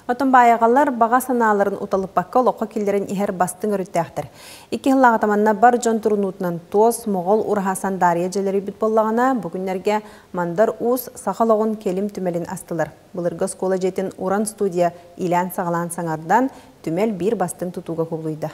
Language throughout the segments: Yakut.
Оттон баайаҕалар баҕа санааларын уталыппакка олоххо киллэрэн иһэр бастыҥ өрүттээхтэр. Икки сыллааҕыта манна бар дьон турунуутунан туос, моҕол ураһа сандаарыйа дьэлэрийбит буоллаҕына, бу күннэргэ Мандар Уус саха олоҕун кэлим түмэлин астылар. Былыргы оскуола дьиэтин Уран студия иилээн-саҕалаан саҥардан, түмэл биир бастыҥ тутууга кубулуйда.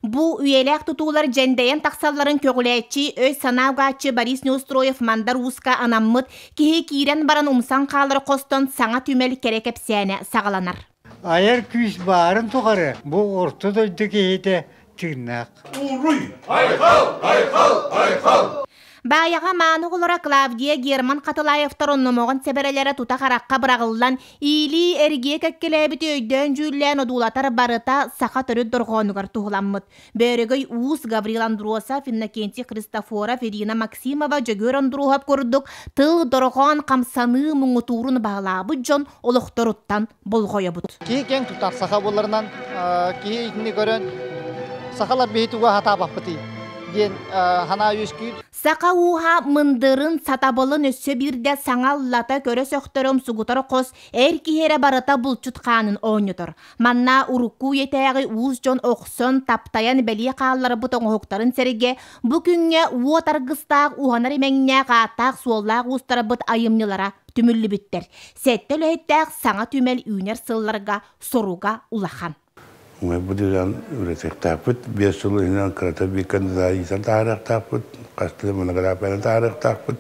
Бу үйэлээх тутуулар дьэндэйэн тахсалларын көҕүлээччи, өй-санаа угааччы Борис Неустроев Мандар Ууска анаммыт киһи киирэн баран умсан хаалар хостон саҥа түмэл кэрэ кэпсээнэ саҕаланар. Айар күүс баарын тухары бу орто дойду киһитэ тыыннаах. Уруй! Айхал! Айхал! Айхал! Баайаҕа мааны оҕолоро Клавдия, Герман Хатылаевтар онномоҕон сэбэрэлэрэ тута харахха быраҕыллан, иилии эргийэ кэккэлээбити өйдөөн-дьүүллээн одуулатар барыта саха төрүт дорҕоонугар туһуламмыт. Бөөрөгөй Уус, Гаврил Андросов, Иннокентий Христофоров, Ирина Максимова, Дьөгүөр Ондуруоһап курдук тыл, дорҕоон, хамсаныы муҥутуурун баһылаабыт дьон олохторуттан болҕойобут. Киһи киэҥ тутар саха буоларынан киһи итини көрөн сахалар биһи тугу хатаабаппытый диэн санаа үөскүүр. Саха ууһа мындырын, сатабылын өссө биирдэ саҥа аллата көрө сөхтөрө умсугутар хос эр киһи эрэ барыта булчут хаанын оонньотор. Манна урукку үйэтээҕи уус дьон охсон, таптайан бэлиэ хаалларбыт оҥоһуктарын сэргэ бу күҥҥэ уот аргыстаах уһанар имэҥнээх ааттаах-суоллаах уустарбыт айымньылара түмүллүбүттэр. Сэттэ үлэһиттээх саҥа түмэл үүнэр сылларга соруга улахан. Бу дьон үлэтиэхтээхпит, 5 сыл иһинэн кырата биир кандидат иитэн таһаарыахтаахпыт, хастыы монографияны таһаарыахтаахпыт.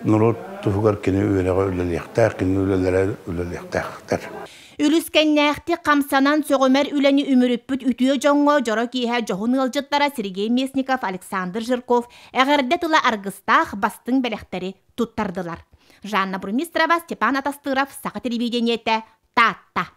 Норуот туһугар кини үөрэҕэ үлэлиэхтээх, кини үлэлэрэ үлэлиэхтээхтэр. Үлүскэннээхтик хамсанан сөҕүмэр үлэни үмүрүппүт үтүө дьоҥҥо дьоро киэһэ дьоһун ыалдьыттара Сергей Местников, Александр Жирков эҕэрдэ тыла аргыстаах бастыҥ бэлэхтэри туттардылар. Жанна Бурмистрова, Степан Атастыров, Саха телевидениетэ, Таатта.